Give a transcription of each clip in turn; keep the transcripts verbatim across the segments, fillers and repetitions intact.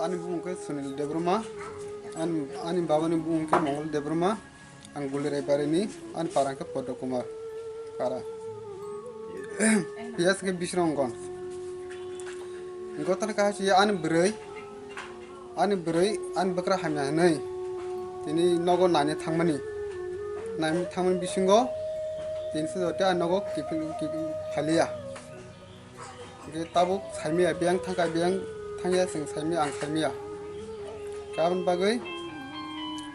Ani bumung khe Sunil Debbarma, ani, ani babani bumung khe Mongol Debbarma, ang Gulirai barini, ani para khe Padma Kumar para. P S khe Bisramganj. Gotana kaisa ani bwrwi, ani bwrwi, ani bwkra hamya hwnwi tini nogo naina thangmani. Naina thangmani bisingo tini se joto ani nogo kiphil, kiphil phaliya. Hingke tabuk saimaya, biyang thangkha, biyang thangya, chwng saimaya, ang saimaya. Aboni bagwi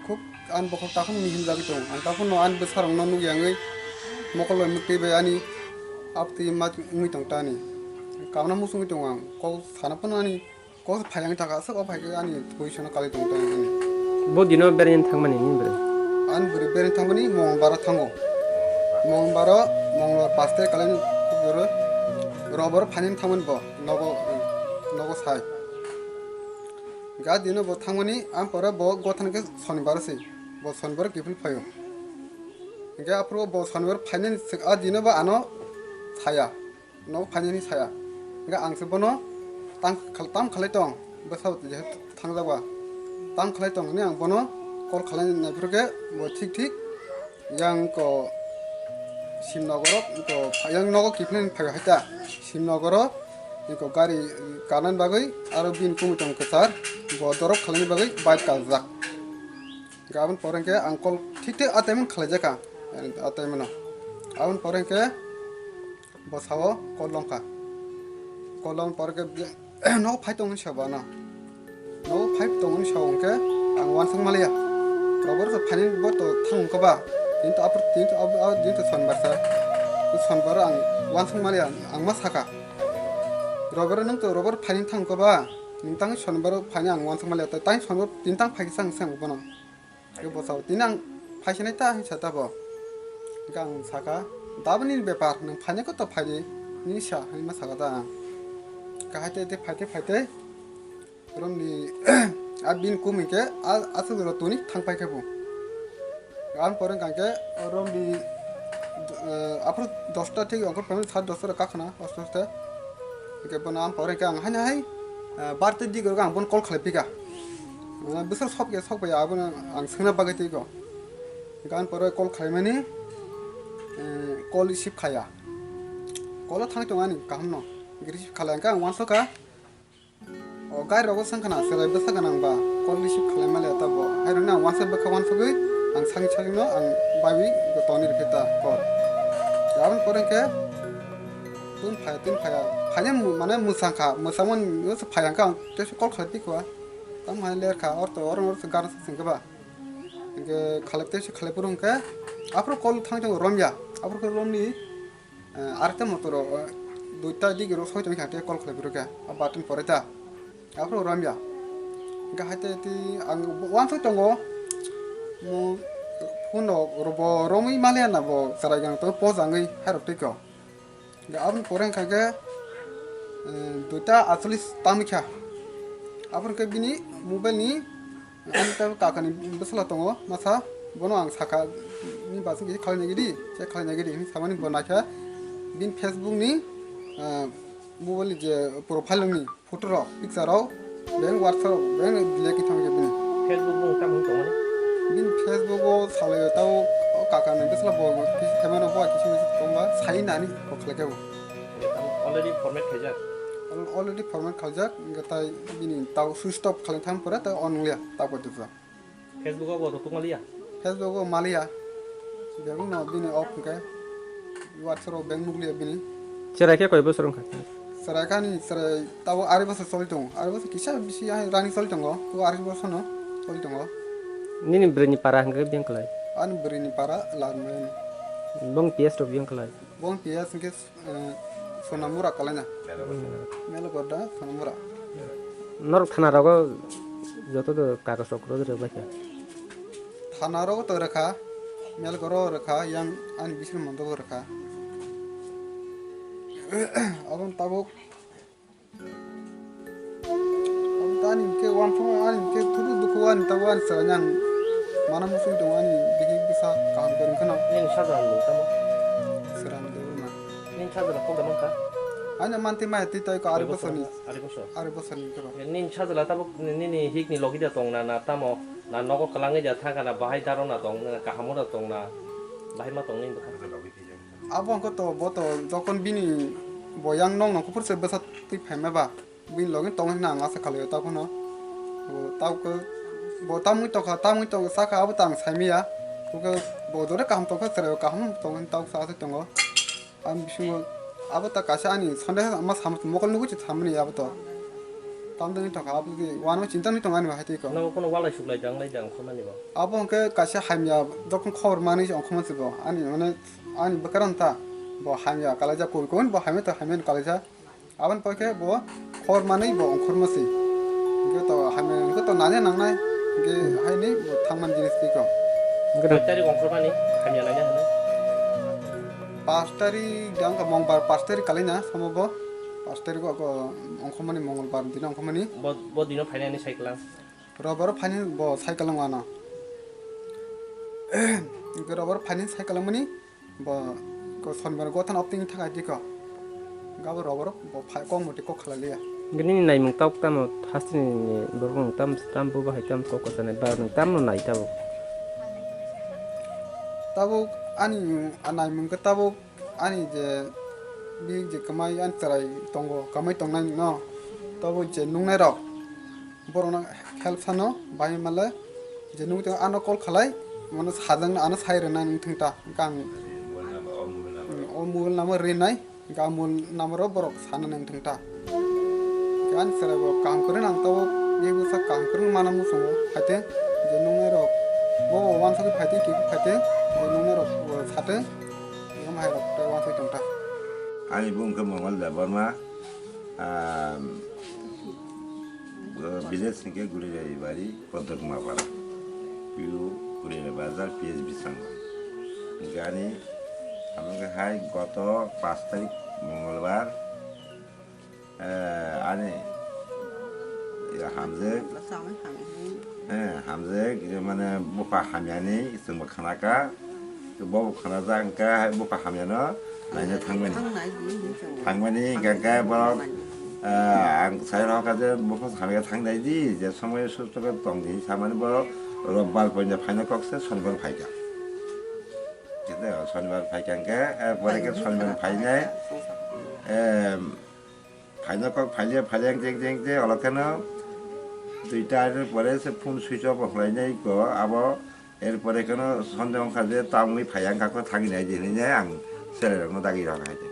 khub ani bokhok takhuk mihim jagwi tongo. Ang takhukno ani bwsarokno nukya wngwi mokol bai mwktwi bai ani aptwi ma wngwi tong ta ani. Kamna muchungwi tongo ang, kok sana phano ani kok phai wngwi thangkha, aswk o phai khe ani position-o kalai tongo ta ani. Bo dino beraina thangmani nini bwrwi? Ani bwrwi beraina thangmani Mongolbar-o thango. Mongolbar-o, Mongolbar pash tarikh kalai kuburo, Robar-o phainani thangmani bo. Nogo, nogo sai. Ga dino bo thangmani, ang pore bo gothan khe Sonibar se. Bo Sonibar kiphil phaio. Hingke aphuru bo Sonibar phainani sik-, a dino bo ano saya. Nogo phainani saya. Hingke ang se bono tam khal-, tam khalai tong. Bwsao jehetu thangjak ba. Tam khalai tong hwnwi ang bono call khalai naiphuru khe bo thik thik yang ko Simnogoro ko yang nogo kiphilni phai hai ta. Simnogoro ko gari kanan bagwi aro bini kumui tong kwchar bo dorop khalani bagwi bike kaljak. Aboni pore hwnkhe ang call thik thik a time khalai jakha. A time no. Aboni pore hwnkhe bo sao call longkha. Call long pore khe nogo phai tongmani sabo ano. Nogo phai tongmani sabo hwnkhe ang uansuk maliya. Robar to phainani bo to thang wngkha ba. Tini to apor, tini to abo, abo, tini to Sonibar sa. To Sonibar ang uansuk maliya, ang ma sakha. Robar nwng to Robar phainani thang wngkha ba. Nwng tang Sonibar phainani ang uansuk maliya. Tang Sonibar tini tang phai khe sang sang bono. Khe bo sao, "Tini ang phaisinai ta," hinwi sa ta bo. Hingkhe ang sakha, "Daboni bepar, nwng phainai khe to phaidi," hinwi sa, hinwi ma sakha ta ang. Kahai tei tei phai tei phai tei, romni a bini kum hinkhe a, aswk jora toni thang pai khe bo. Ang pore hingkha khe romni, eh, aphuru dosta thik ongkhor phaimani, sade dosta rok kakhwna, osto osto. Hingkhe bono ang pore hingkhe ang haino hai, eh, bar tei dig rok ang bono call khlai phika. Mane bwswk sok ya, sok bai abono ang swngna bagwi twi kho. Gan pore call khlaimani, eh, call receive khaya. Call o thangwi tongo ani kaham no. Receive khlai hwnkhe ang uansukha. O gari rogo swngkhana, chwrai bwsa gwnang ba call receive khlai maliya ta bo. Hai rokno ang uansuk bwkha uansugwi ang sakni sakni no ang baiwi tongni rikhe ta call. Aboni pore hwnkhe tun phaya, tun phaya. Phanya mu-, mane mwsangkha, mwsangmani phaya hwnkhe ang teisa call khlai phikha. Tamo hai lerkha, orto, oro, oro se gana se sengkhe ba. Hingke khalai tei se khalai phuru hingke aphuru call thang tongo romya. Aphuru khe romni, eh, arta motor o, eh, duita digi ro soi tongkha tei call khalai phuru khe. A button pore ta. Aphuru romya. Hingke hai tei tei ang uansuk tongo. Mo phone rok bo romwi maliya na bo chwrai gwnang tongo post wngwi hai rok tei kho. Hingke aboni pore hingkha khe, eh, duita acholis tangmikha. Aboni khe bini mobile ni ani tabuk kakani bwsala tongo masa, bono ang sakha, "Nini bachung kisa khalai nai gidi, check khalai nai gidi," hinwi samani bo naikha bini Facebook ni, eh, mobile ni je profile ni. Photo rok, picture rok, beng WhatsApp rok, beng delete khe thangkhe bini. Facebook bo tamo wng tongmani? Bini Facebook o salai o tamo o kaka ni bwsla bo kisa khaimano bo kisa misa tongba sai nani kok khlai khe bo. Tamo already format khaijak? Al-, already format khaijak, hingkhe tai bini tamo switch off khlai thang pore tai on wngya, tamo dukha. Facebook o bo rwtwk maliya? Facebook o maliya. Bebak no bini off hwnkhe. WhatsApp o beng nukliya bini. Chwrai khe koi bosor wngkha? Chwrai kha ni chwrai tabo ari bosor choli tongo. Ari bosor kisa bisi hai rani choli tongo. Tabo ari bosor no choli tongo. Nini bwrwi ni para hwnkhe beng kwlai? Ani bwrwi ni para Larmai ni. Bong P S rok beng kwlai? Bong P S hwnkhe Eh, Sonamura kalaina. Melo gorda. Melo gorda, Sonamura. Norok thana rogo joto do kagoj rok rw baikha. Thana rogo to rwkha, melo goro rwkha, yang ani bising mondo bo rwkha. Aboni tabuk Tani hwnkhe uansukma ani hwnkhe thuru dukhu ani tabuk ani chwraini ang mana muchung tongo ani bihik bwsa kaham kwrwng kheno. Nini sajra ni mung tamo? Chwraini Debbarma. Nini sajra kok da mankha? Ani manti mai twi twi ko ari Koi bosor ni. Bosor? Ari bosor. Ari bosor ni kebo. Nini sajla tabuk nini hik ni logi da tong na, na tamo, na nogo kwlangwi da thangka na, bahai daro na tong na, kahamo da tong na, bahai ma tong nini bwkha. Abo hwnkhe to bo to jokon bini bo yang nong nong kuphur se bwsa twi phaima ba. Bini logi tong hwnna ang asa khlaio ta phano. Bo tao khe bo tamwi tongkha, tamwi tong sakha abo ta ang saimaya. Khe bo jore kaham tongkha, chwraio kaham tong hwn tao sa se tongo. Ang bisingo abo ta kaisa ani sonde ma sam mokol nugui se samani abo to. Tam deni tongkha abo di wano chinta ni tong ani bahai tei ko. Nogo kono walai suklai dang lai dang khomani bo. Abo hwnkhe kaisa hamya dokon khobor manwi se ongkhorma se bo. Ani mane ani bwkarang ta bo hamya kalaijak koi koi bo hamya ta hamya kalaijak. Aboni pore khe bo khor manwi bo ongkhorma se. Hwnkhe to hamya hwnkhe to nanya nangnai. Hwnkhe haini bo thangmani jinis twi kho. Hwnkhe to Koi tarik ongkhormani hamya nanya hwnwi? Pash tarik da wngkha mongbar, pash tarik kalaina somo bo. Pash tarik o ongkhormani mongolbar dino ongkhormani. Bo, bo dino phainani cycle ang. Robaro phaini bo cycle ang ano. Hwnkhe robaro phaini cycle ang mani. Bo ko sonibar gothan opting thang aidi ko. Gabo roborok bo phai kok moti kok khalai liya. Gini ni naimung tabuk tamo hasteni ni borok tam tam bo bahai tam kok kosane ba nung tam no nai tabuk. Tabuk ani a naimung ke tabuk ani je big je kamai ani chwrai tongo kamai tongnai no tabuk je nungnai rok. Borokno help sano bai male je nung tong ano call khalai mano sajang ano sai rwna nung thung ta hwnkhe ang o mobile number rwnai hwnkhe a mobile number o borok sana nung thung ta hwnkhe ani chwrai bo kaham kwrwino ang tabuk ye bwsa kaham kwrwino mana muchungo phaiteng je nungnai rok bo bo wansugwi phaiteng kiphil phaiteng je nungnai rok bo sateng. Yang hai rok tei wansugwi tong ta. Ani bung khe Mongol Debbarma, ah, village hwnkhe Gurirai Bari, Kodorma Para, P U Gurirai Bazar, P S B Sangma. Hwnkhe ani amo khe hai goto pash tarik Mongolbar, Eh, ani ya hamjek. Samai hamya. Eh, hamjek, ya mane bupha hamyani chwngbo khanaka. Bobo khanajak hwnkhe hai bupha hamyano naina thangmani. Thangnai di hinwi chwng. Thangmani hwnkhe borok, eh, ang sai rokha je bupha hamya thangnai di, je somoy susto khe tong di samani borok robbar poina phaina kok se sonibar phaikha. Khe sonibar phaikha hwnkhe, eh, pore khe sonibar phainai, eh, Phaina kok phailiya, phailiya jeng jeng je olo kheno duita ni pore se phone switch off khlainai ko abo, er pore kheno sonde wngkha je tamwi phaiya wngkha kho thangwi nai di hinwi ang serai rokno dagi rok hai de.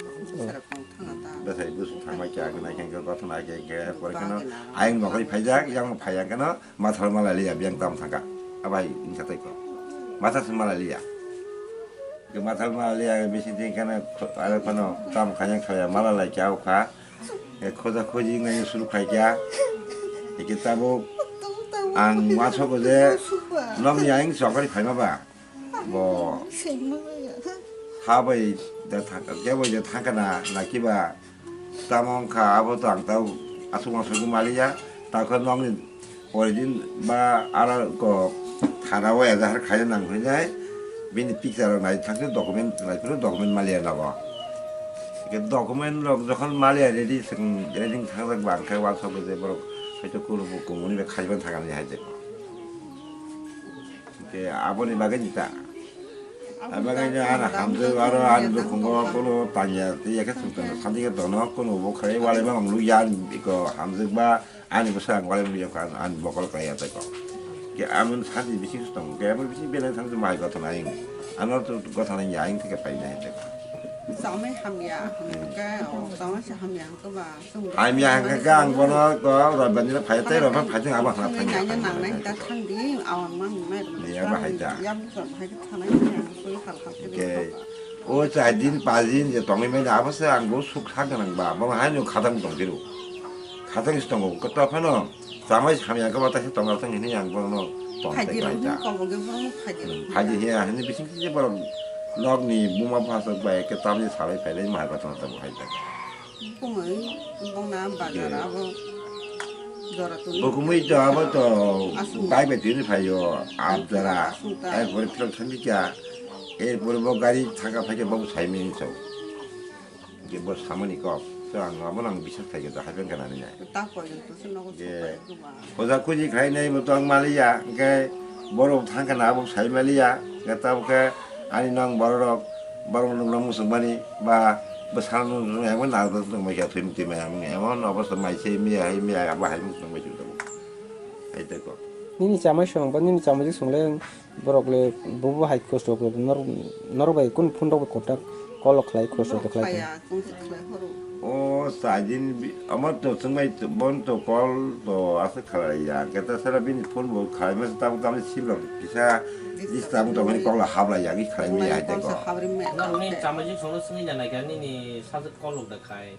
Bwsai busu thangma kya nai khe gotho nai khe, er pore kheno ayang nokoi phaijak, yang phaiya kheno mathar malai liya biyang tam thangkha. Abai wngkha tei ko. Mathar se malai liya. Mathar malai liya bising tei kheno aro kheno tam khanya khaya malai lai kya ukha. E khoja khoji ngai suru khai kya. Eke tabuk ang wansok je nokni ayang chokari phaima ba. Bo ha bai da thangka, kebo je thangka na, na kiba tamo wngkha, abo to ang tau aswk uansuk maliya, takhe nokni Pore din ba ara ko thana o ejakhar khaina nang hwnwi nai, bini picture rok nai thangkhe document nai phuru document maliya nogo. Ke document rok jokhon maliya ready swkang ready thangjak ba, hwnkhe uansukgwi je borok haitu kunu bo kumuni bai khaiban thangani hai je. Ke aboni bagwi ni ta. Abagwi ni ana hamjwk aro ani bukhungo kunu tanya twi yakhe swngchang santi khe dono kunu bo khai walai ma manglu ya iko hamjwk ba. Ani bwsa ang walai mung yokha, ani bokol kwlai ya tei kok. Ke amon santi bising se tongo, ke amon bising belai thang se mai kothon ayung. Ano to kothon ya ayung thike pai nai tei kok. Samai hamya, ke, oh, samai se hamya, ke ba, sung. Hamya hangka ke ang bono ko, roibani phai tei roibani phai tei abo hana thang ya. Nanya nang nai ta thang di, awang mang mai. Ni abo hai ta. Yam sa hai ta thang nai, sui hal hal ke. Ke. O char din, panch din je tongwi manya, abo se ang bo suk sa gwnang ba, bo haino khatang tong phiro. Khatang se tongo, kwtal phano chamai hamya khe bata se tongo, tong hini ang bono tong Phaidi tei rok bai ta. Hini kobo ge bono phaidi rok. Hmm, phaidi hiya hini bising se borok nokni buma bwsajwk bai khe tamni salai phailai ma hai khe tong tong hai ta. Bumui, bongna bazar abo jora tuni. Bukumui to abo to aswk bai bai tini phaio, aswk abjara, aswk ta. Ai bori philok thangkha. Erpore bo gari thangka phaikhe bo sai mani chao. Je bo samani kok. To ang abo nang bisar khaikhe da haiben kana ni nai. Ta poi to se nogo Je. Sopai kuma. Hoja kuji khlai nai bo to ang maliya, hingke borok thang kana abo sai maliya, hingke tabo khe ani nang borok rok, borok nang nang musuk mani ba bwsang nang nang abo na nang mai kha thwi mukti mai ang abo no abo so mai se miya hai miya abo hai musuk mai se tabo. Hai te ko. Nini chamai song ba nini chamai song le Borok le bubu hai kosto khe norok, norok bai kun phone rok bai contact call rok khlai kosto khe khlai. Khaya, chwng se khlai horo. O sajin bi-, amar to chwngbai to, bon to call to aswk khlai ya. Keta sara bini phone bo khlai mas tam tam silok kisa dis tam to mani call habla ya gi khlai mi ya te ko. Habri me. Nang ni chamai song no swngwi na nai ka nini sajwk call rok da khai.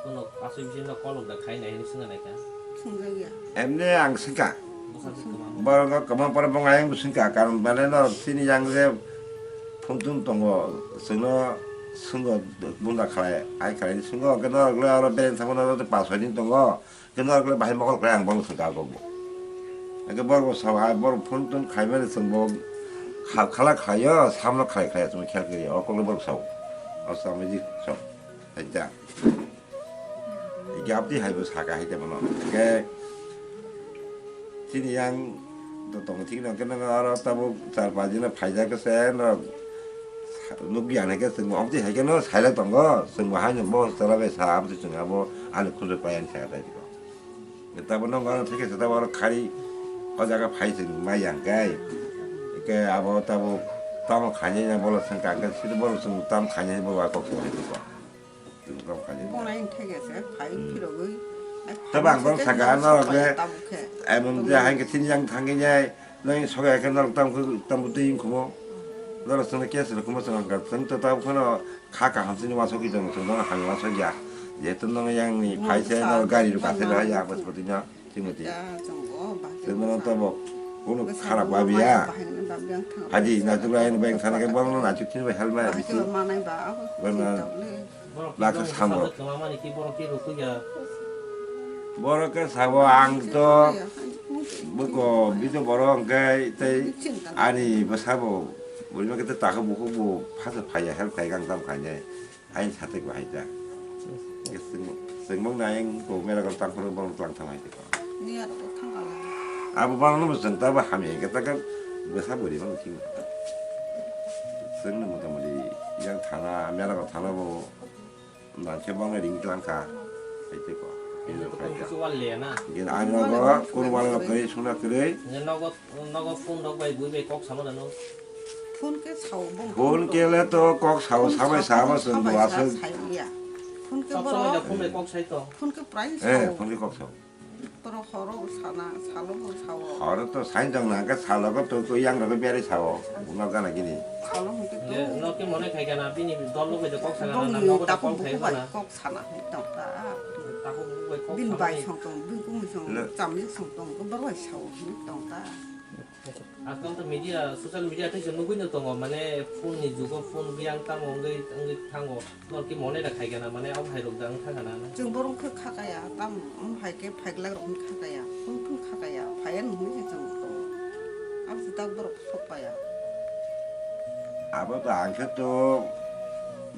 Kuno aswk bising no call rok da khai nai hinwi swngna nai ka? Swngjakya. Emne ang swngkha. Bwsajwk kwma. Borok no kwma borok bo ayang bo swngkha, karon mane no chini yang je phone tun tongo, chwngno swngno bunda khalai, hai khalai swngno, hwnkhe norok le oro bereng thangma norok le pas soi din tongo, hwnkhe norok le bahai mokol khlai ang bono swngkha kok bo. Hwnkhe borok bo sao, hai borok phone tun khaimani chwng bo kha-, khala khlaio, samno khlai khlai chwng khel khe o kok le borok sao. O samajik sao. Haida. Gapdi haibo saka haida bono. Ke chini yang to tong thik no ke no aro tabo char pajina phaijak se no nukya ne ke chwng omti hai ke no saila tongo chwng bahai no bo chara bai sa abdi chwng abo ani khunju payan sa dai ko. Tabo no gana thik se tabo aro khari o jaga phai chwng mai yang kai. Ke abo tabo tamo khani na bolo chwng ka ke sir bolo chwng tam khani bolo kok se hai ko. Tong kha ni. Bonai thege se phai phirogwi. Tabo ang bang saka no le. Emon je hai ke tin yang thangwi nai. Nang soga ke norok tam khu tam butui khum. Norok sene ke sene khum sene ka. Tang to tab khano kha kaham sini waso ki tong tong ham waso ya. Je to nang yang ni phai se no gari ru ka se ya bas butui na. Timoti. Tengmano tabo kuno kharap babiya. Haji na tu lain beng sana ke borok no na chuk tin bai hal mai bisi. Borok na lak samo. Borok ke sabo ang to buko bijo borok ke tei ani bwsabo. Buri ma ke ta ka buku bu phasa phaya hel phai gang tam khai ne. Ain satek bahai ta. Sengmang na yang ko mera kal tang kono bang tang tang hai ta. Ni aro ko thang ala. Abo bang no seng ta ba hami ke ta ka besa bori bang sing. Seng no mota mori yang thana mera kal thana bo na ke bang ring tang ka. Hai te ko. Ini ko tu wal le na. Gin ano ko kun wal no kre suna kre. Nogo phone rok bai bui bai kok sama dano. Phone ke sao bong. Phone ke le to kok sao sabai sama sung do aswk. Phone ke boro. Phone bai kok sai to. Phone ke prai sao. Eh, phone ke kok sao. Boro horo sana salo bo sao. Horo to sai jong na ke salo ko to ko yang ro bere sao. Buna gana gini. Salo hon ke to. No ke mone khai kana bini dol lo bai kok sana na no ko kok khai na. Sana tong ta. Bin bai song tong, bin kung song, chamli song tong, ko borok sao tong ta. Ajkal to media, social media tei se nugui no tongo, mane phone ni jugo, phone biyang tamo wngwi, wngwi thango. Nor ki mone da khai gana, mane abo hai rok da wng thang gana. Chwng borok khe kha kaya, tam, um, hai khe phaiglak rok kha kaya, phone phone kha kaya, phaiya nungwi se chwng tongo. Abo se tak borok sok paya. Abo to ang khe to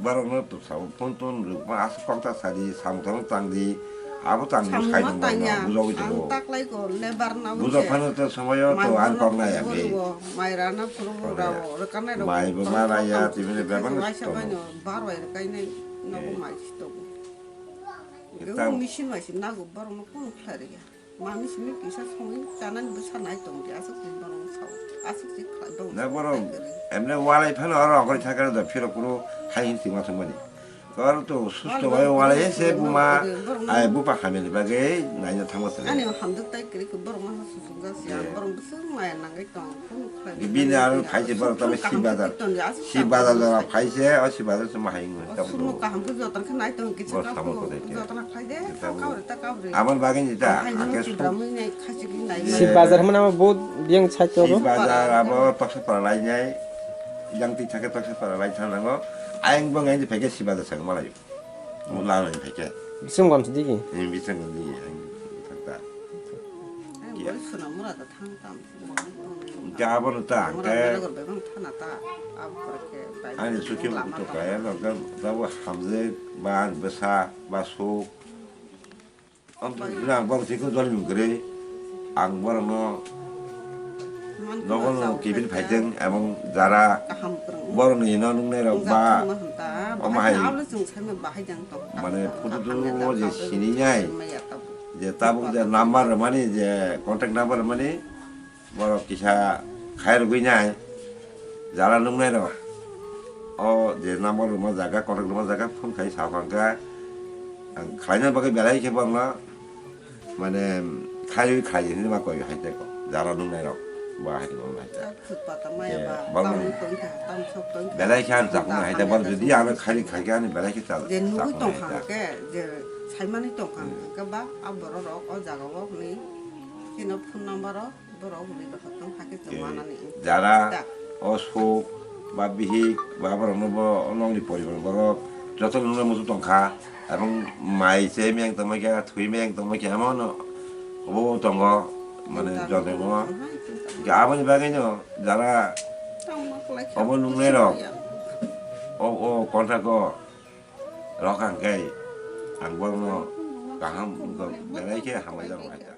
borok no to sao phone ton rwkma aswk kok ta sadi samung tangma tangdi abo tang samung sai ma tong tangya bujogwi tongo. Ang taklai ko lebar na bujok phano to somoyo to ang kok na ya be. Mai rana phuru rao rwkanai rok mai bo ma raya tibini bebak no waisa bai no bar bai rwkainai nogo mai si tongo. Machine bai si nago borok no kunu khlai rwya. Mami simi kisa songwi chanani bwsa nai tong di, aswk se borok sao, aswk se khlai dong. Na borok emne walai phano oro ongkhorwi thangkhe da phirok phuru hai hin tingma thangmani. Oro to susto bai walai se buma ai bupa hamyani bagwi naina thangma thangmani. Ani hamjwk tai kwrwi khe borok ma susuk jak sia, borok bwswk maya nangwi tong, kunu khlai. Bini aro phai se borok tamo si bazar, si bazar jora phai se, o si bazar se ma hai wngwi tamo. Suno kaham khe joton khe nai tong kisa kapu joton. Aboni bagwi ni ta, hake su. Si bazar hwnma bo biyang side o. Si bazar abo toksa para lainai, yang twi thake toksa para lai thang nango. Ayang bo ngai phai khe si bazar sa malai. Mo la nai phai khe. Bising gom sidi ki. Ni bising gom sidi ki. Hwnkhe abono ta hwnkhe ani suki buto kaya no, tabo hamjak ba bwsa ba suk. Ang borok tiko joli mung kwrwi, ang borokno nogo no kibin phaiteng, ebong jara borokni no nungnai rok ba omo hai mane photo tulo je sinijai, je tabuk je number rwmani, je contact number rwmani, borok kisa khai rwgwi nai, jara nungnai rok. O je number rwma jaga, contact rwma jaga, phone khai sa phangkha. Ang khlaina bagwi belai khe borokno, mane, khaiwi khlai hinwi ma koi hai tei ko. Jara nungnai rok, ba hai tei ko hai tei. Borokno belai khe ang chakmani hai tei, borok jodi ano khairi khai khe ani belai khe chak-, je nugwi chakmani tong hai kha tei. Hwnkhe, je saimani tong kha hwnkhe ba, a borok rok o jaga o hwnwi kheno phone number o. Borok hwnwi dohor tong kha khe chwng Eh, wanani. Jara o suk ba bihik ba borokno bo nokni poribar borok joto nungna muchung tong kha, ebong mai se meng tongma khe, thwi meng tongma khe, amo no obo tongo, mane joto no. Hwnkhe aboni bagwi no jara obo nungnai rok o, o contract o rok ang khe ang borokno kaham belai khe hambai jago hai ta.